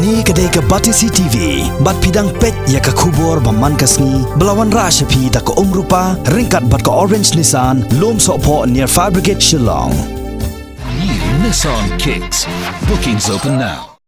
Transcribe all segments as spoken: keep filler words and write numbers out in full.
Kane ka dei ka Batesi T V, bad phi dang peit ïa ka khubor ba man ka sngi, ba la wanrah sha phi da ka Umrupa, ryngkat bad ka Orange Nissan, Lum Sohphoh near Fire Brigade Shillong. New Nissan Kicks. Bookings open now.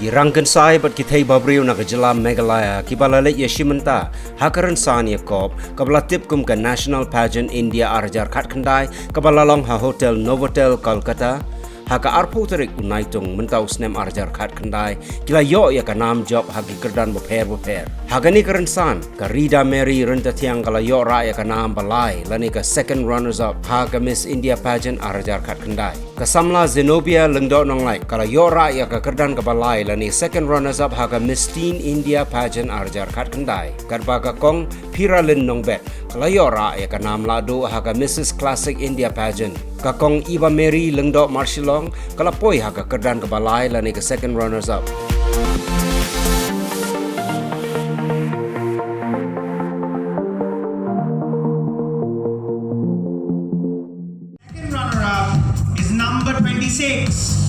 Ki rangkynsai bad ki thei babriew na ka jylla Meghalaya kiba la leit ïashim bynta ha ka rynsan ïakop kaba la tip kum ka National Pageant India ar hajar khatkhyndai, kaba la long ha Hotel Novotel, Kolkata, ha ka arphew tarik u Naitung mynta u snem ar hajar khatkhyndai, ki la ïoh ïa ka nam jop ha ki kyrdan bapher bapher. Ha kane ka rynsan, ka Rida Mary Ryntathiang ka la ïoh rah ïa ka nam ba lai lane ka second runners up ha ka Miss India Pageant ar hajar khatkhyndai. Ka samla Zenobia Lyngdoh Nonglait ka la ïoh rah ïa ka kyrdan kaba lai lane second runners up ha ka Miss Teen India Pageant ar hajar khatkhyndai. Katba ka kong Phiralin Nongbet ka la ïoh rah ïa ka nam lahduh ha ka Missus Classic India Pageant. Ka kong Iba Mary Lyngdoh Marshillong ka la poi ha ka kyrdan kaba lai lane ka second runners up. Second runner-up is number twenty-six.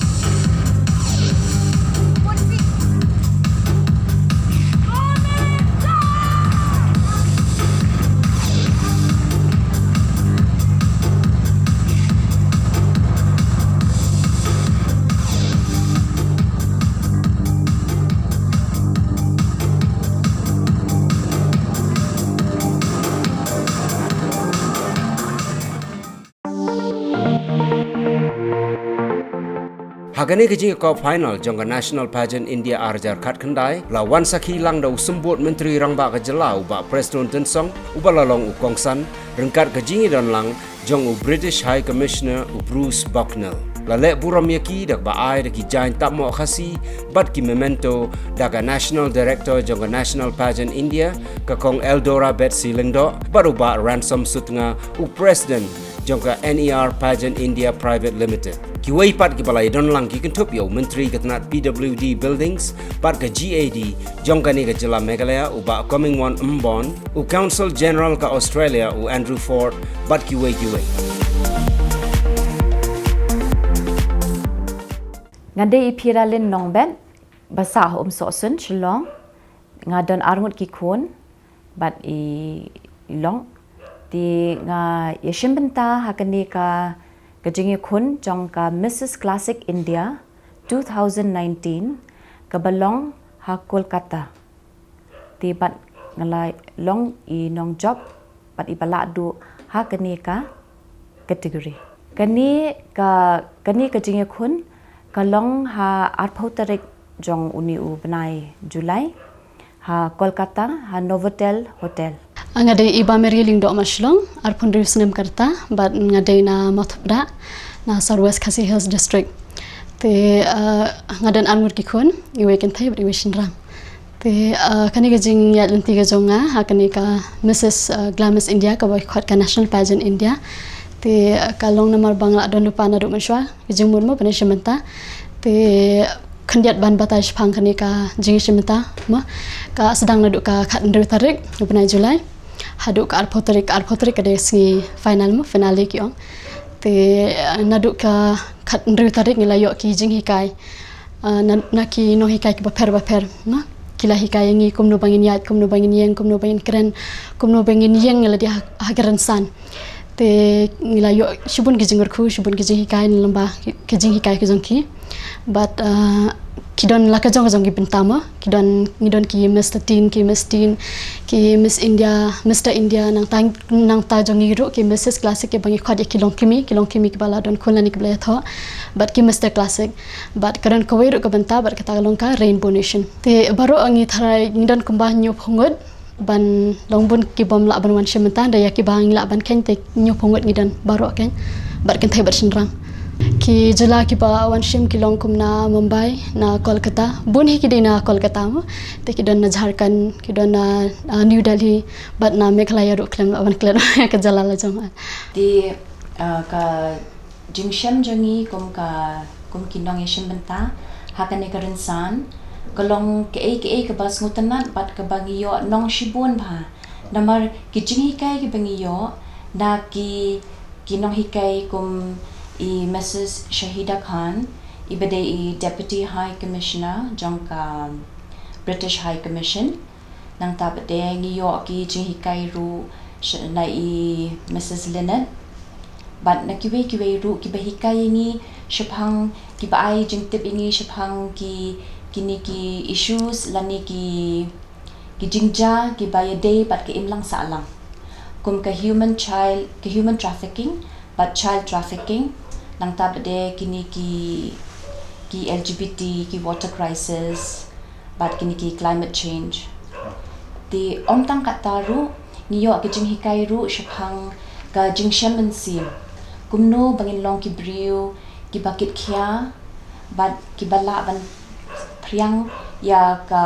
Ha kane ka jingïakop final jong ka National Pageant India ar hajar khatkhyndai, la wan sakhi lang da u Symbud Myntri Rangbah ka jylla u Bah Prestone Tynsong, uba la long u kongsan, ryngkat ka jingïadon lang jong u British High Commissioner u Bruce Bucknell. La leh burom ïa ki da kaba ai da ki jaiñ tapmoh Khasi bad ki memento da ka National Director jong ka National Pageant India, ka kong Eldora Betsy Lyngdoh, bad u Bah Ransom Sutnga, u President jong ka N E R Pageant India Private Limited. Kiwei pat kiba la ïadon lang ki kynthup ïa u Myntri ka tnat P W D Buildings bad ka G A D jong kane ka jylla Meghalaya u Bah Comingone Ymbon, u Consul General ka Australia u Andrew Ford bad kiwei kiwei. Nga dei i Phiralin Nongbet, ba sah ha Umsohsun, Shillong. Nga don arngut ki khun bad i long. Te nga ïashim bynta ha kane ka, ka jingïakhun jong ka Missus Classic India two thousand nineteen kaba long ha Kolkata. Te bad nga la long i nongjop bad iba lahduh ha kane ka category. Kane ka, kane ka jingïakhun ka long ha arphew tarik jong une u bnai July ha Kolkata, ha Novotel Hotel. Nga dei i Bah Mary Lyngdoh Marshillong, arphew hynriew snem ka rta, bad nga dei na Mawthup Dak, na South West Khasi Hills District. Te, eh, nga don arngut ki khun, iwei kynthei bad iwei shynrang. Te, eh, kane ka jingïaid lynti ka jong nga ha kane ka Missus, eh, Glamis India, kaba khot ka National Pageant India. Te, eh, ka long namar ba nga la don lypa naduh mynshuwa ka jingmut mo ban ïashim bynta. Te khyndiat ban batai shaphang kane ka jingïashim bynta mo, ka sdang naduh ka khathynriew tarik u bnai July haduh ka arphew tarik. Ka arphew tarik ka dei sngi final mo, finale ki ong. Te, eh, naduh ka khathynriew tarik ngi la ïoh ki jinghikai, ah, na, na ki nonghikai kiba pher ba pher, na? Ki la hikai ïa ngi kumno ba ngin ïaid, kumno ba ngin ïeng, kumno ba ngin kren, kumno ba ngin ïeng ïa lade ha, ha ki rynsan. Te ngi la ïoh shibun ki jingkyrkhu, shibun ki jinghikai na lyngba ki, ki jinghikai ki jong ki. Bad, ah, ki don la ka jong ka jong ki bynta mo. Ki don, ngi don ki Mister Teen, ki Miss Teen, ki Miss India, Mister India, nangta, nangta jong ngi ruh ki Missus Classic kiba ngi khot ïa ki longkmie, ki longkmie kiba la don khun lane kiba la ïathoh. Bad ki Mister Classic. Bad ka don kawei ruh ka bynta, bad kata ka long ka Rainbow Nation. Te baroh ngi tharai ngi don kumba hynñiewphew ngut ban long bun ki bym lah ban wan shim bynta, da ïa kiba ngi lah ban kheiñ te hynñiewphew ngut ngi don baroh kheiñ. Bad kynthei bad shynrang. Ki jylla kiba wan shim ki long kum na Mumbai, na Kolkata. Bun hi ki dei na Kolkata mo. Te ki don na Jharkhand, ki don na, ah, New Delhi, bad na Meghalaya ruh khlem lah ban klet ka jylla la jong. Te, ah, ka jingshem jong ngi kum ka, kum ki nongïashim bynta ha kane ka rynsan, Ka long kaei kaei kaba sngewtynnat bad kaba ngi ïoh nong shibun bha. Namar ki jinghikai kiba ngi ïoh na ki, ki nonghikai kum i Missus Shahida Khan, iba dei i Deputy High Commissioner jong ka British High Commission. Nangta pat de ngi ïoh ki jinghikai ruh sh-, na i Missus Lynette. Bad na kiwei kiwei ruh kiba hikai ïa ngi shaphang, kiba ai jingtip ïa ngi shaphang ki, kine ki issues lane ki, ki jingjia kiba ïadei bad ka imlang sahlang, kum ka human child, ka human trafficking bad child trafficking. Nangta pat de kine ki, ki L G B T, ki water crisis bad kine ki climate change. Te ym tang katta ruh, ngi ïoh ki jinghikai ruh shaphang ka jingshem mynsiem, kumno ba ngin long ki briew kiba kitkhia bad kiba lah ban phriang ïa ka,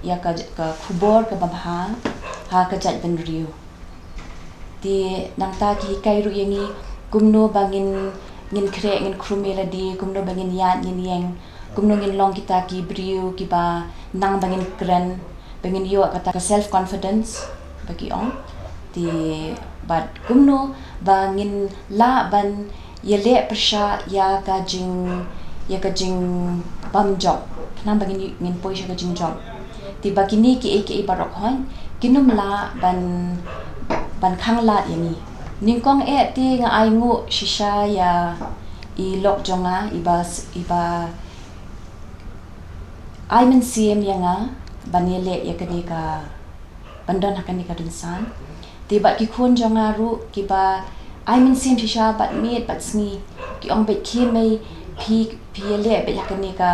ïa ka, ka khubor kaba bha ha ka jaitbynriew. Te nangta ki hikai ruh ïa ngi kumno ba ngin, ngin khreh, ngin khrum ïa lade, kumno ba ngin ïaid, ngin ïeng, kumno ngin long kita ki briew kiba nang ba ngin kren, ba ngin ïoh kata ka self confidence ba ki ong. Te bad kumno ba ngin lah ban ïaleh pyrshah ïa ka jing, ïa ka jingbymjop, khnang ba ngin, ngin poi sha ka jingjop. Te ba kine kiei kiei baroh hoi kin ym lah ban, ban khanglad ïa ngi. Nyngkong eh te nga ainguh shisha ïa i lok jong nga iba s-, iba ai mynsiem ïa nga ban ïaleh ïa kane ka, ban don ha kane ka rynsan. Te bad ki khun jong nga ruh kiba ai mynsiem shisha bad miet bad sngi, ki ong bad ki mei, phi, phi ïaleh bad ha kane ka,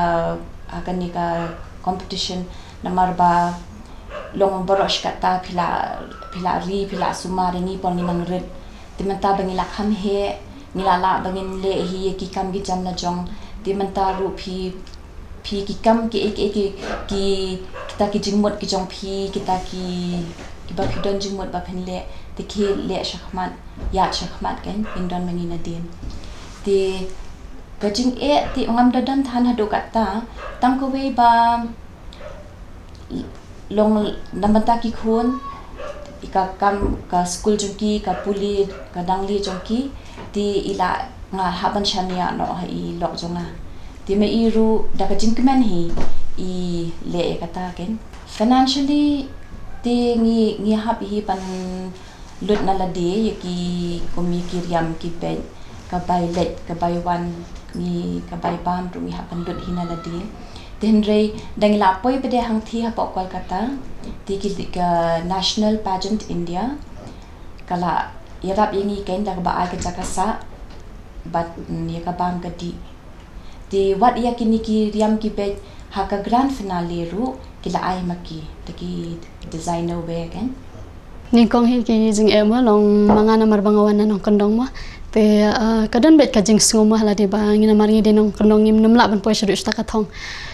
ha kane ka competition, namar ba long baroh shi katta phi la, phi la ri, phi la sumar ïa ngi por ngi nang rit. Te mynta ba ngi la kham heh, ngi la lah ba ngin leh hi ïa ki kam ki jam la jong. Te mynta ruh phi, phi ki kam kiei kiei ki, ki, kita ki jingmut ki jong phi, kita ki, kiba phi don jingmut ba phin leh, te ki leh shakhmat, ïaid shakhmat kan, phin don ma ngi nadien. Te ka jingeh te ngam da don than haduh katta, tang kawei ba long na bynta ki khun, i ka kam ka skul jong ki, ka pule, ka dang lieh jong ki, te i la, nga hap ban shaniah noh ha i lok jong nga. Te ma i ruh da ka jingkmen hi i leh ïa kata kan. Financially te ngi, ngi hap hi ban lut na lade ïa ki, kum ïa ki riam ki beit, ka bai leit ka bai wan, ngi ka bai bam ruh ngi hap ban lut hi na lade. Te hynrei da ngi la poi pat de hangthie hapoh Kolkata, te ki, ka National Pageant India ka la ïarap ïa ngi kan da kaba ai ka jaka sah bad, mm, ïa ka bam ka dih. Te wat ïa kine ki riam ki beit ha ka grand finale ruh ki la ai ma ki, te ki designer wear kan. Nyngkong hi ki jingeh mo, long ma nga namar ba nga wan na nongkyndong mo. Te, ah, ka don beit ka jingsngew mo ha lade ba ngi namar ngi dei nongkyndong ngim nym lah ban poi shaduh sha kata ka thong.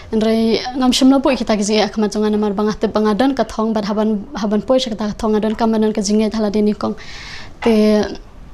Hynrei ngam shym la buh kita ki jingeh ha khmat jong nga namar ba nga tip ba nga don ka thong bad haba, haba poi sha kata ka thong nga donkam ban don ka jingngeit ha lade nyngkong. Te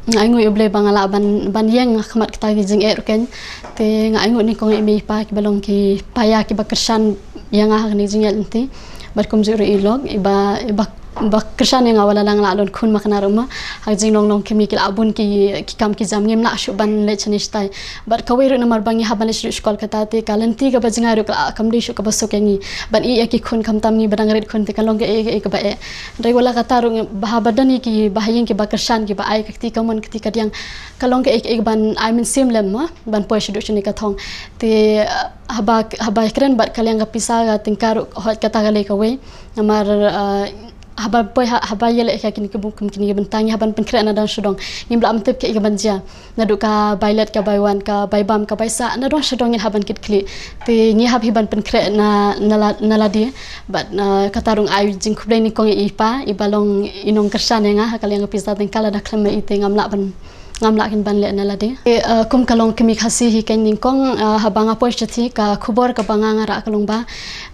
nga ainguh ïa U Blei ba nga lah ban, ban ïeng ha khmat kita ki jingeh ruh kan. Te nga ainguh nyngkong ïa i mei i pa kiba long ki paia kiba kyrshan ïa nga ha kane ka jingïaid lynti. Bad kumjuh ruh i lok iba, iba, ba kyrshan ïa nga wat la nga lah don khun ma kane ruh ma. Ha ka jinglong long kmie ki lah bun ki, ki kam ki jam, ngim lah shuh ban leit shane shatai. Bad kawei ruh namar ba ngi hap ban leit shaduh sha Kolkata te ka lynti kaba jngai ruh ka lah kam dei shuh kaba suk ïa ngi. Ban ïeh ïa ki khun khamtam ngi ba dang rit khun te ka long kaei kaei kaba eh. Hynrei wat la kata ruh ba haba don ïa kiba ha ïing kiba kyrshan kiba ai ka kti kamon kti kadiang, ka long kaei kaei ban ai mynsiem lem mo ban poi shaduh shane ka thong. Te, ah, haba, haba kren bad ka liang ka pisa ka tyngka ruh hooid kata ka lei kawei. Namar, ah, haba poi ha, haba ïaleh ha kine ki bynta, kine ki bynta ngi hap ban pynkhreh na dong sha dong. Ngim lah ban tip kaei kaban jia. Naduh ka bai leit ka bai wan, ka bai bam ka bai sah, na dong sha dong ngin hap ban kitkhlieh. Te ngi hap hi ban pynkhreh na, na la, na lade. Bad, ah, kata ruh nga ai jingkhublei nyngkong ïa i pa iba long i nongkyrshan ïa nga ha ka liang ka pisa, tyngka lada khlem ma i te ngam lah ban, Ngam lah kin ban leh na lade. Eh, uh, kum ka longkmie Khasi hi ka nyngkong, uh, haba nga poi shathie ka khubor kaba nga nga rah ka long ba,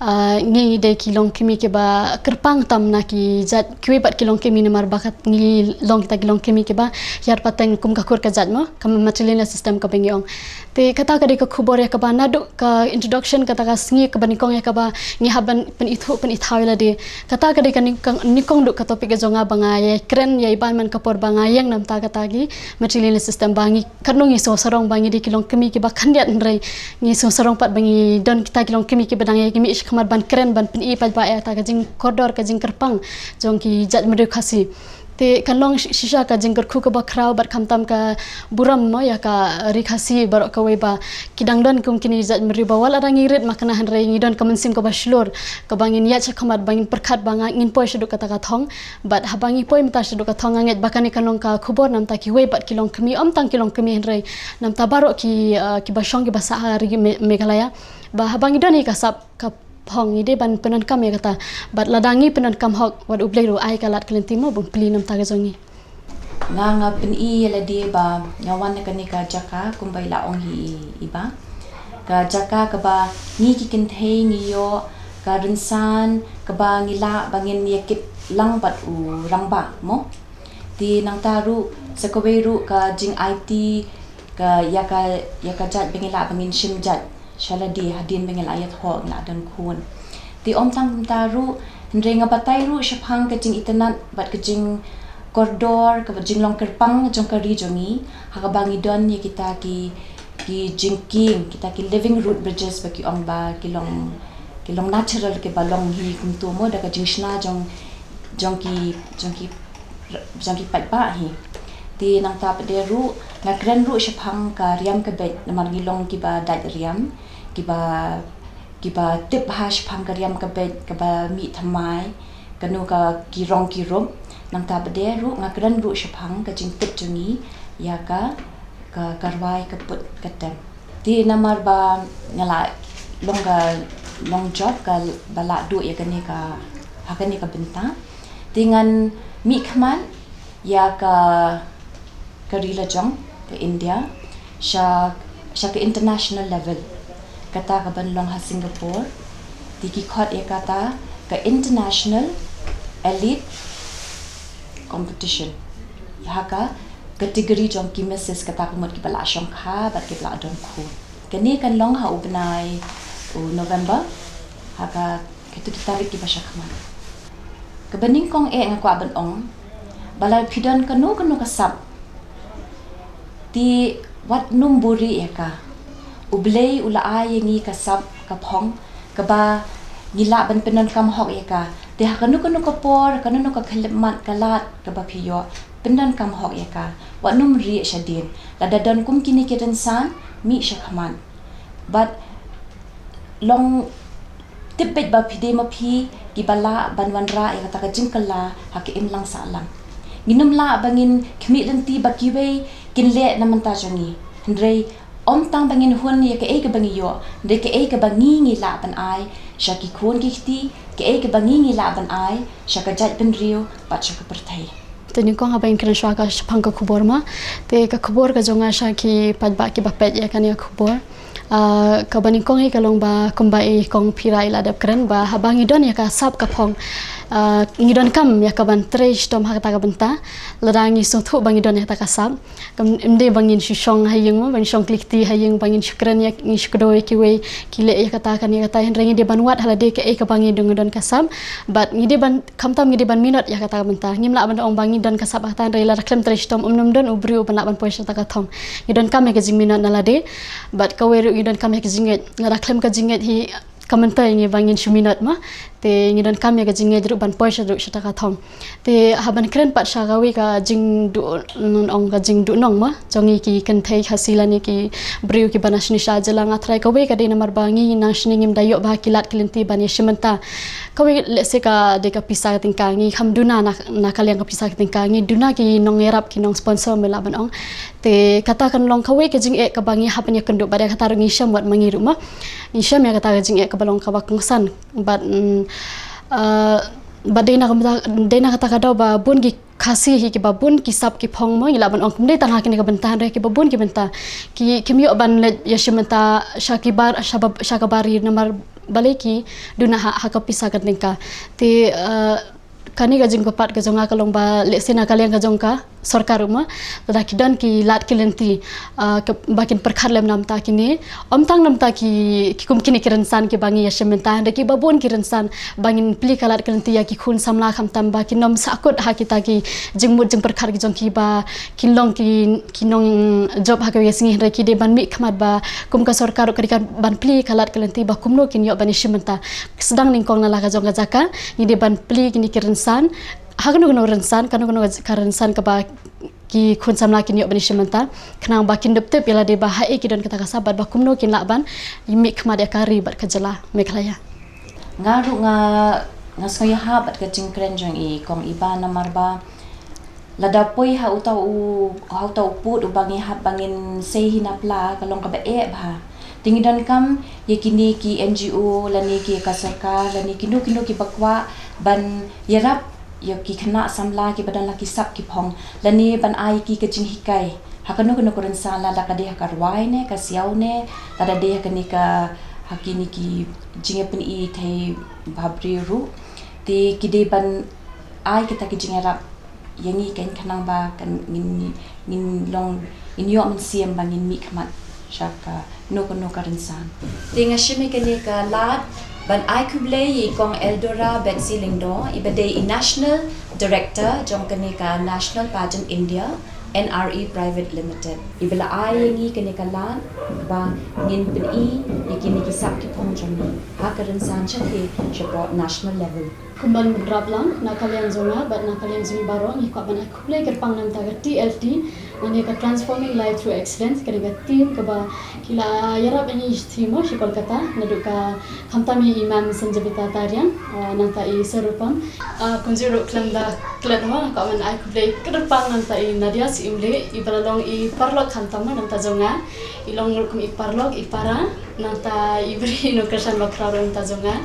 uh, ngi dei ki longkmie kiba kyrpang tam na ki jait kiwei pat ki longkmie namar ba kat ngi long kita ki longkmie kiba hiar pateng kum ka kur ka jait mo, ka matrilineal system kaba ngi ong. Te kata ka dei ka khubor ïa kaba naduh ka introduction kata ka sngi kaba nyngkong ïa kaba ngi hap ban pynithuh pynithaw ïa lade. Kata ka dei ka nyngkong, nyngkong duh ka topic ka jong nga ba nga ïa kren ïa i ban man ka por ba nga ïeng namta kata ki matrilineal system ba ngi katno ngi sngewsarong ba ngi dei ki longkmie kiba khyndiat hynrei ngi sngewsarong pat ba ngi don kita ki longkmie kiba dang ïa ki mih shakhmat ban kren ban pyni pat ba ïa kata ka jingkordor ka jingkyrpang jong ki jait mriew Khasi. Te kan long shi-, shisha ka jingkyrkhu kaba khraw bad khamtam ka burom mo ïa ka ri Khasi baroh kawei ba ki dang don kum kine jait mriew ba wat la dang ngi rit makna hynrei ngi don ka mynsiem kaba shlur kaba ngin ïaid shakhmat ba ngin pyrkhat ba nga ngin poi shaduh kata ka thong. Bad haba ngi poi mynta shaduh ka thong nga ngeit ba kane kan long ka khubor namta kiwei pat ki longkmie, ym tang ki longkmie hynrei namta baroh ki, uh, kiba shong kiba sah ha ri Me-, Meghalaya. Ba haba ngi don ïa ka sap ka phong ngi dei ban pyndonkam ïa kata. Bad lada ngi pyndonkam hok wat U Blei ruh ai ka lad ka lynti mo ban plie namta ka jong ngi. Nga nga pyni ïa lade ba nga wan na kane ka jaka kumba i la ong hi i ba. Ka jaka kaba ngi ki kynthei ngi ïoh ka rynsan kaba ngi lah ba ngin ïa kit lang bad u rangbah mo. Te nangta ruh sa kawei ruh ka jingaiti ka ïa ka ïa ka jait ba ngi lah ba ngin shim jait sha lade hadien ba ngi lah ïathoh ngi lah don khun. Te ym tang kumta ruh hynrei nga batai ruh shaphang ka jingitynnad bad ka jingkordor kaba jinglong kyrpang jong ka ri jong ngi ha kaba ngi don ïa kita ki ki jingkieng kita ki living root bridges ba ki ong ba ki long ki long natural kiba long hi kumto mo da ka jingshna jong jong ki jong ki jong ki paidbah hi. Te nangta pat de ruh nga kren ruh shaphang ka riam ka beit namar ngi long kiba dait riam kiba kiba tip ha shaphang ka riam ka beit kaba mih thymmai kano ka ki rong ki rup. Nangta pat de ruh nga kren ruh shaphang ka jingtip jong ngi ïa ka ka ka rwai ka put ka tem. Te namar ba nga la long ka long job ka ba la duh ïa kane ka ha kane ka bynta. Te ngan mih khmat ïa ka ka ri la jong ka India sha sha ka international level. Kata ka ban long ha Singapore. Te ki khot ïa kata ka international elite competition. Ha ka category jong ki misses kata ka mut kiba la shongkha bad kiba la don khun. Kane kan long ha u bnai u November ha ka kito ki tarik kiba sha khmat. Kaba nyngkong eh nga kwah ban ong ba la phi don kano kano ka sap te wat nym buhrieh ïa ka. U Blei u la ai ïa ngi ka sap ka phong kaba ngi lah ban pyndonkam hok ïa ka. Te ha kano kano ka por, kano kano ka khyllipmat ka lad kaba phi ïoh pyndonkam hok ïa ka. Wat nym rieh shadien. Lada don kum kine ki rynsan mih sha khmat. Bad long tip beit ba phi dei ma phi kiba lah ban wanrah ïa kata ka jingkylla ha ka imlang sahlang. Ngin nym lah ba ngin khmih lynti ba kiwei kin leh na bynta jong ngi. Hynrei ym tang ba ngin hun ïa kaei kaba ngi ïoh, hynrei kaei kaba ngi ngi lah ban ai sha ki khun ki kti, kaei kaba ngi ngi lah ban ai sha ka jaitbynriew bad sha ka pyrthei. Te nyngkong haba ngin kren shuwa ka shaphang ka khubor ma. Te ka khubor ka jong nga sha ki paidbah kiba peit ïa kane ka khubor. Ah, kaba nyngkong hi ka long ba kumba i kong Phira i la dep kren ba haba ngi don ïa ka sap ka phong. Ah, ngi donkam ïa ka ban trei shitom ha kata ka bynta. Lada ngi sngewthuh ba ngi don ïa kata ka sap. Kam, ym dei ba ngin shu shong ha ïing mo, ba ngin shong kli kti ha ïing, ba ngin shu kren ïa, ngin shu kdew ïa kiwei, ki leh ïa kata kane ïa kata, hynrei ngi dei ban wad ha lade kaei kaba ngi don, ngi don ka sap. Bad ngi dei ban khamtam ngi dei ban minot ïa kata ka bynta. Ngim lah ban ong ba ngi don ka sap ha kata hynrei lada khlem trei shitom ym nym don u briew uban lah ban poi sha kata ka thong. Ngi donkam ïa ka jingminot na lade. Bad kawei ruh ngi donkam ïa ka jingngeit. Lada khlem ka jingngeit hi ka myntoi ngi ba ngin shu minot ma. Te ngi donkam ïa ka jingngeit ruh ban poi sha ruh sha kata ka thong. Te haban kren pat sha kawei ka jingduh, mm, ong ka jingduhnong ma. Jong ngi ki kynthei Khasi lane ki briew kiba na shane sha jylla nga tharai kawei ka dei namar ba ngi nang shane ngim da ïoh bha ki lad ki lynti ban ïa shim bynta. Kawei lehse ka dei ka pisa ka tyngka ngi kham duna na, na ka liang ka pisa ka tyngka ngi duna ki nongïarap ki nongsponsor me lah ban ong. Te kata kan long kawei ka jingeh kaba ngi hap ban ïakynduh bad ïa kata ruh ngi shem wat ma ngi ruh ma. Ngi shem ïa kata ka jingeh kaba long kaba kongsan bad, mm, uh, bad dei na ka, dei na kata ka daw ba bun ki Khasi hi kiba bun ki sap ki phong mo, ngi lah ban ong kumne tang ha kine ka bynta, hynrei kiba bun ki bynta ki, kim ïoh ban leit ïashim bynta sha ki bar, sha ba, sha ka bar hi namar balei ki duna ha, ha ka pisa ka tyngka. Te, eh, kane ka jingkyrpad ka jong nga ka long ba lehse na ka liang ka jong ka sorkar ruh mo, lada ki don ki lad ki lynti, ah, ka, ba kin pyrkhat lem namta kine, ym tang namta ki, ki kum kine ki rynsan kiba ngi ïashim bynta, hynrei kiba bun ki rynsan, ba ngin plie ka lad ka lynti ïa ki khun samla khamtam ba kin ym sahkut ha kita ki jingmut jingpyrkhat ki jong ki ba kin long ki, ki nongjop ha kawei ka sngi, hynrei ki dei ban mihkhmat ba kum ka sorkar ruh ka dei ban plie ka lad ka lynti ba kumno kin ïoh ban ïashim bynta. Sdang nyngkong na la ka jong ka jaka, ngi dei ban plie kine ki rynsan ha kano kano rynsan, kano kano ka rynsan kaba ki khun samla kin ïoh ban ïashim bynta, khnang ba kin dup tip ïa lade ba haei ki don kata ka sap bad ba kumno kin lah ban mihkhmat ïa ka ri bad ka jylla Meghalaya. Nga ruh nga, nga sngewbha bad ka jingkren jong i kong Iba namar ba lada poi ha uta u, ha uta u pud uba ngi hap ba ngin sei hi na pla ka long kaba eh bha. Te ngi donkam ïa kine ki N G O lane ki ka sorkar lane kino kino kiba kwah ban ïarap ïa ki khynnah samla kiba don la ki sap ki phong lane ban ai ki ka jinghikai ha kano kano ka rynsan, lada ka dei ha ka rwai ne ka siaw ne lada dei ha kane ka, ha kine ki jingïapyni thei bhabriew ruh. Te ki dei ban ai kita ki jingïarap ïa ngi keiñ khnang ba kan ngin, ngin long, ngin ïoh mynsiem ba ngin mihkhmat sha kano kano ka rynsan. Te nga shim ïa kane ka lad ban ai khublei ïa i kong Eldora Betsy Lyngdoh, iba dei i National Director jong kane ka National Pageant India, N R E Private Limited, iba la ai ïa ngi kane ka lad ba ngin pyni ïa kine ki sap ki phong jong ngi ha ka rynsan shathie shapoh national level. Kumban bynrap lang na ka liang jong nga bad na ka liang jong ngi baroh, ngi kwah ban ai khublei kyrpang na ka bynta ka T L T, lane ka Transforming Life Through Excellence, kane ka team kaba ki la ïarap ïa ngi shi theme shi Kolkata, naduh ka khamtam ïa i Ma'am Sanjibita Tariang, ah, nangta i Sarupam. Ah, kumjuh ruh khlem da klet mo, nga kwah ban ai khublei kyrpang na ka bynta i Nadia Syiemlieh, iba la long i paralok khamtam mo na ka bynta jong nga, i long ruh kum i paralok, i para. Nangta i briew i nongkyrshan bakhraw ruh na ka bynta jong nga.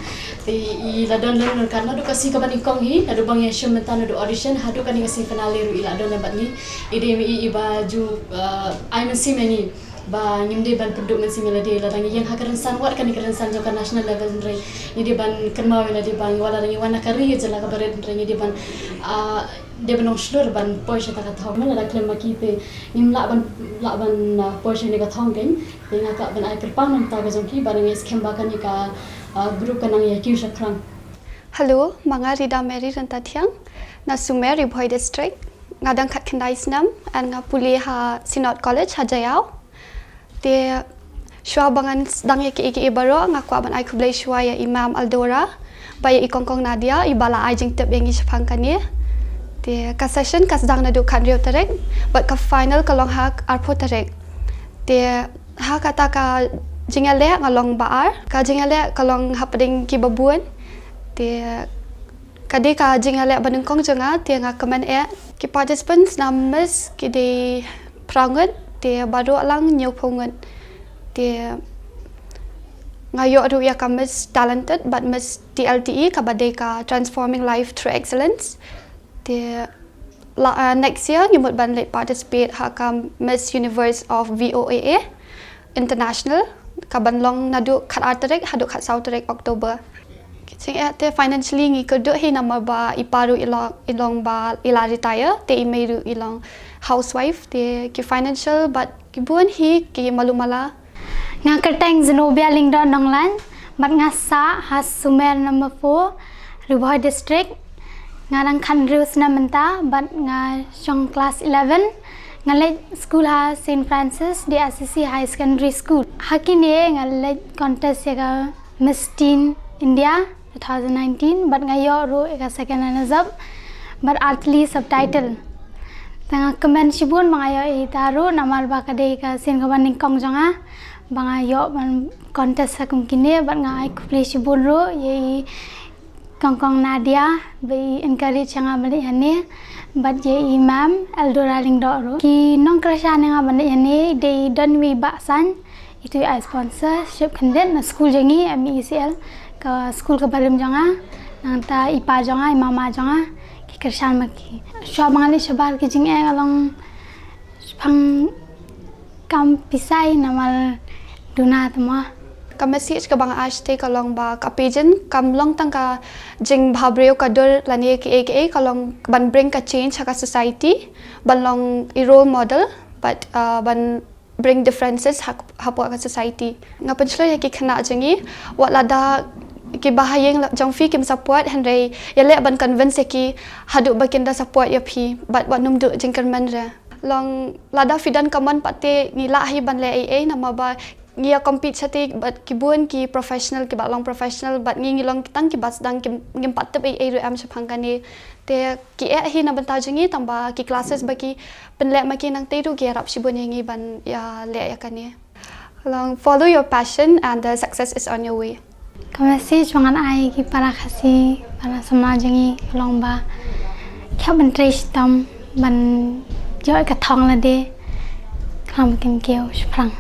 Te i la don lem ryngkat naduh ka sngi kaba nyngkong hi, naduh ba ngi ïashim bynta naduh audition haduh kane ka sngi finale ruh i la don lem bad ngi. I dei i, iba ju, eh, ai mynsiem ïa ngi ba ngim dei ban pynduh mynsiem ïa lade lada ngi ïeng ha ka rynsan, wat kane ka rynsan jong ka national level, hynrei ngi dei ban kynmaw ïa lade ba wat lada ngi wan na ka ri ka jylla kaba rit, hynrei ngi dei ban, ah, dei ban long shlur ban poi sha kata ka thong. Lada khlem ma ki te ngim lah ban, lah ban, ah, poi sha kane ka thong keiñ. Te nga kwah ban ai kyrpang na ka bynta ka jong ki ba nang ïa skhem ba kane ka, ah, group ka nang ïa kiew shaphrang. Hello, ma nga Rida Mary Ryntathiang, na Sumer, Ri Bhoi District. Nga dang khatkhyndai snem and nga pule ha Synod College ha Jaïaw. Te shuwa ba ngan sdang ïa kiei kiei baroh, nga kwah ban ai khublei shuwa ïa i Ma'am Eldora bad ïa i Kong Kong Nadia, iba la ai jingtip ïa ngi shaphang kane. Te ka session ka sdang naduh khathynriew tarik bad ka final ka long ha arphew tarik. Te ha kata ka jingïaleh nga long ba ar. Ka jingïaleh ka long hapdeng kiba bun. Te ka dei ka jingïaleh ba nyngkong jong nga, te nga kmen eh. Ki participants na Miss ki dei phra ngut, te baroh lang hynñiewphew ngut. Te nga ïoh ruh ïa ka Miss Talented bad Miss T L T E, kaba dei ka Transforming Life Through Excellence. Te la, uh, next year ngi mut ban leit participate ha ka Miss Universe of V O A A International, kaban long naduh khatar tarik haduh khatsaw tarik October. Ki jingeh te financially ngi kyrduh hi namar ba i pa ruh i long, i long ba i la retire, te i mei ruh i long housewife, te ki financial bad ki bun hi ki malu mala. Nga kyrteng Zenobia Lyngdoh Nonglan, bad nga sah ha Sumer number four, Ri Bhoi District. Nga dang khathynriew snem mynta, bad nga shong class eleven. Nga leit school ha Saint Francis D I C C High Secondary School. Ha kine nga leit contest ïa ka Miss Teen India two thousand nineteen, bad nga ïoh ruh ïa ka second runners up bad artylli subtitle. Te nga kmen shibun ba nga ïoh ïa ita ruh namar ba ka dei ka sien kaba nyngkong jong nga ba nga ïoh ban contest ha kum kine, bad nga ai khublei shibun ruh ïa i Kong Kong Nadia ba i encourage ïa nga ban leit hangne, bad ïa i Ma'am Eldora Lyngdoh ruh. Ki nongkyrshan ïa nga ban leit hangne dei don iwei i Bah Sain, itu i ai sponsorship khyndiat na skul jong ngi, M E E C L, ka skul kaba rim jong nga, nangta i pa jong nga, i mama jong nga, ki Kyrshan ma ki. Shuwa ba nga leit shabar ki jingeh ka long shaphang kam pisa, namar duna te mo. Ka message kaba nga ai shatei ka long ba ka pageant kam long tang ka jingbhabriew ka dur lane kiei kiei, ka long ban bring ka change ha ka society, ban long i role model, but uh, ban bring differences ha, hapoh ka society. Nga pynshlur ïa ki khynnah jong ngi, wat lada kiba ha ïing jong phi kim support, hynrei ïaleh ban convince ïa ki haduh ba kin da support ïa phi, bad wat nym duh jingkyrmen re. Long lada phi don ka mon pat te ngi lah hi ban leh ei ei, namar ba ngi ïa compete shatei bad ki bun ki professional, kiba long professional, bad ngi ngi long tang kiba sdang, kim, ngim pat tip ei ei ruh em shaphang kane. Te ki eh hi na bynta jong ngi, tang ba ki classes ba ki pynleh ma ki nangtei ruh ki ïarap shibun ïa ngi ban ïaleh ïa kane. Long, follow your passion and the success is on your way. Ka message ba ngan ai ki para Khasi, para samla jong ngi, ka long ba ki hap ban trei shitom, ban ïoh ka thong lade, khnang ba kin kiew shaphrang.